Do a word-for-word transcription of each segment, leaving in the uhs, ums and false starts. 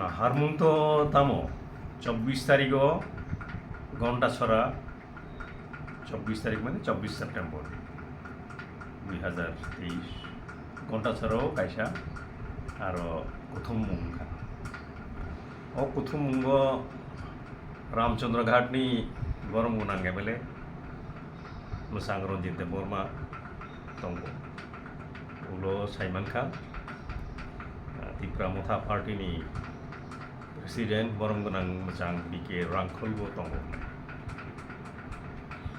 Harmung to tamo, chobbish tarigo Ghontasora, chobbish tarik mane chobbish September dui hajar teis, Ghontasora o kaisa aro kuthum mung wngkha. O kuthum mungo Ramchandra Ghat ni borom gwnang M L A mwchang Ranjit Debbarma tongo. Ulo saimankha, ah, Tipra Motha Party ni President borom gwnang mwchang B K Rangkhol bo tongo.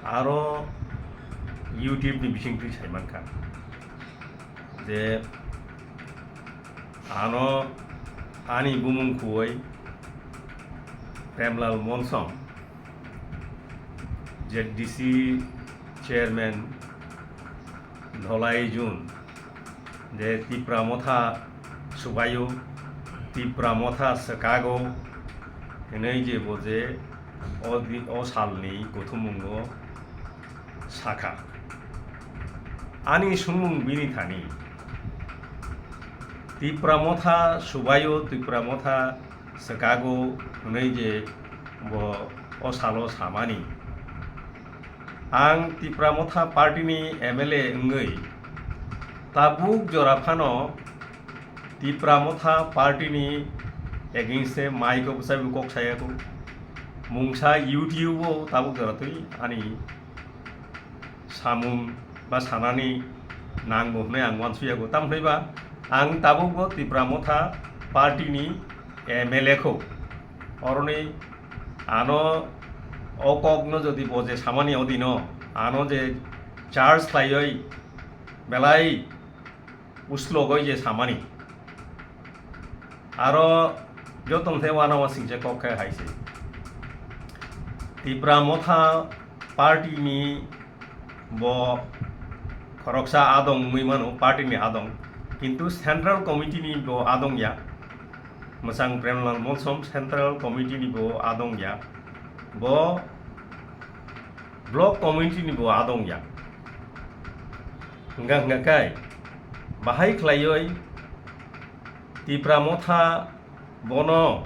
Aro YouTube ni bisingtwi saimankha je ano ani bumung khuoi Premlal Monsom, Z D C chairman Dholai Jun, je Tipra Motha subaio, Tipra Motha swkago hinwi je bo je o di-, o salni kuthumungo sakha. Ani sumung bini thani, Tipra Motha subaio, Tipra Motha swkago hwnwi je bo o salo samani. Ang Tipra Motha Party ni M L A wngwi tabuk jora phano Tipra Motha Party ni against se mic o bwsai bo kok saya kho. Mungsa YouTube o tabuk jora twi ani samung ba sanani nangbo hwnwi ang uansukyago. Tamo hwnwi ba ang tabukbo Tipra Motha Party ni M L A kho. Oroni ano o kokno jodi bo je samani odino ano je charge khlaiwi belai uslogwi je samani. Aro jotong the wana wasing je kok khe hai se. Tipra Motha Party ni bo khoroksa adong wngwi mano, party ni adong. Kintu Central Committee ni bo adong ya. Mwchang Premlal Monsom Central Committee ni bo adong ya. Bo Block Committee ni bo adong ya. Hwnka hwnka khe bahai khlaiwi Tipra Motha bono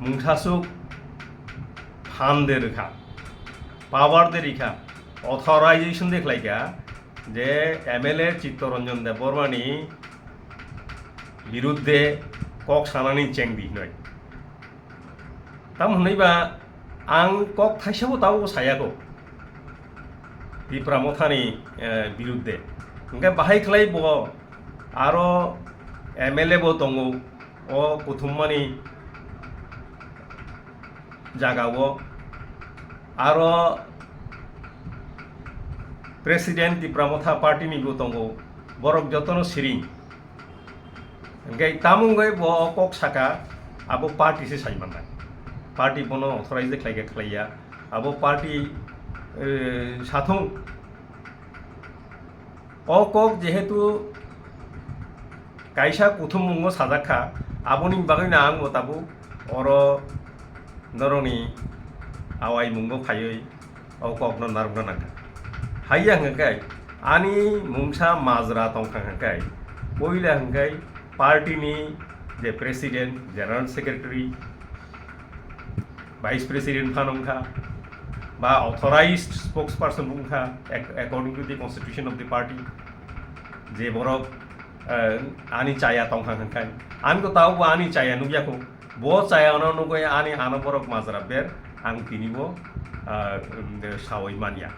mungsasuk phan de rwkha, power de rikha, authorization de khlaikha je M L A Chittoranjan Debbarma ni birudde kok sanani chengdi hinoi. Tamo hwnwi ba ang kok thaisabo tabukbo saya kho Tipra Mothani, eh, birudde. Hwnkhe bahai khlai bo aro M L A bo tongo o kuthumani jagao. Aro President Tipra Motha Party ni bo tongo, borok jotono siring. Hwnkhe tamo wngwi bo o kok saka, abo party se sai mannai. Party bono authorize khlai khe khlai ya. Abo party, eh, sathung. O kok jehetu kaisa kuthummungo sajak kha, aboni bagwino ang bo tabuk oro norokni awai mungo phaiwi o kokno narwkna nangkha. Haiya hwnkhe ani mungsa majra tongkha hwnkhe, puila hwnkhe party ni je president, general secretary, vice president phano wngkha, ba authorized spokesperson wngkha, ac-, according to the constitution of the party, je borok, eh, ani chaya tongkha hwnkhe, ani ko tao bo ani chaya nukya kho. Bo chayano nugwi ani ano borok majra ber, ang tini bo, ah, um, sawi manya.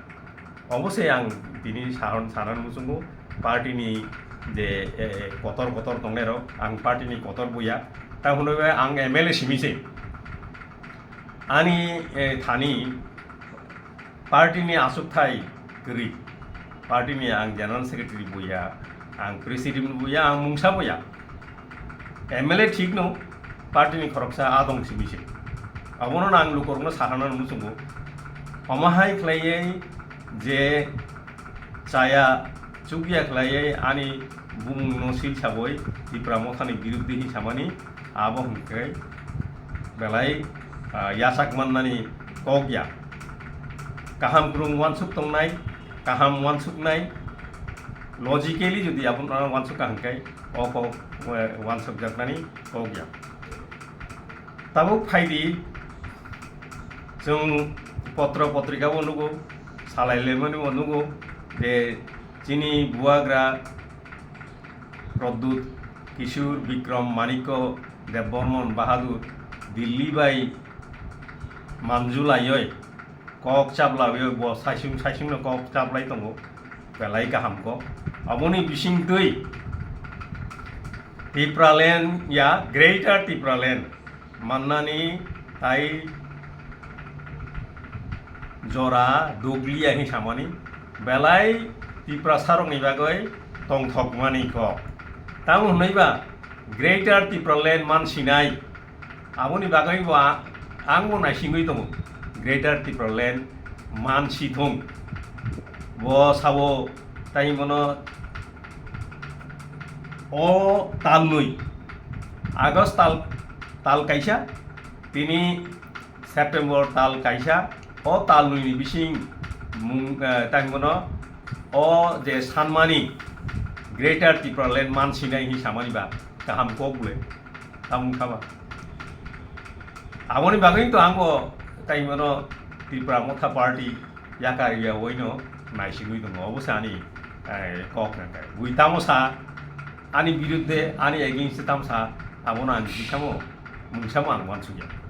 Obosai ang tini sahan, sanan muchungo party ni je, eh, kotor kotor tongnai rok, ang party ni kotor buya. Ta hwnwi ang M L A simi se. Ani, eh, thani party ni aswkthai kwrwi. Party ni ang general secretary buya, ang president buya, ang mungsa buya. M L A thik no, party ni khoroksa adong simi se. Abono ang lukorokno saharna muchungo. Omo hai khlaiwi je chaya chukya khlaiwi ani bumungno sil sabwi Tipra Mothani birudde hi samani abo hwnkhe belai, ah, yachak mannani kok ya. Kaham kwrwng uansuk tongnai, kaham uansuknai, logically jodi abono uansuk kaham khe o kok, eh, uansukjaknani kok ya. Tabuk phaidi, chwng potro potrika bo nugo, salai lemani bo nugo, je chini buagra Pradyut Kishore Bikram Manikya Debbarman Bahadur Delhi bai manjulaioi kok chaplaioi bo saisung saisungno kok chaplai tongo, belai kaham kok. Aboni bisingtwi Tipraland ya Greater Tipraland mannani tai jora duglia hin samani belai Tiprasarokni bagwi tongthokmani kok. Tamo hwnwi ba Greater Tipraland mansinai. Aboni bagwi bo a-, ang bo naisingwi tongo. Greater Tipraland mansithung. Bo sabo tai bono o talnwi August tal, tal kaisa, tini September tal kaisa, o talnwi ni bising mung, eh, tai bono o je sanmani Greater Tipraland mansinai hin samani ba kaham kok bole. Tamung khaba. Aboni bagwi to ang bo tai bono Tipra Motha Party yakar ya oino naisingwi tongo. Obo se ani, eh, kok nangkhe. Bui tamo sa, ani birudde, ani against tamo sa, abono ang bisamo, mungsamo ang wansukya.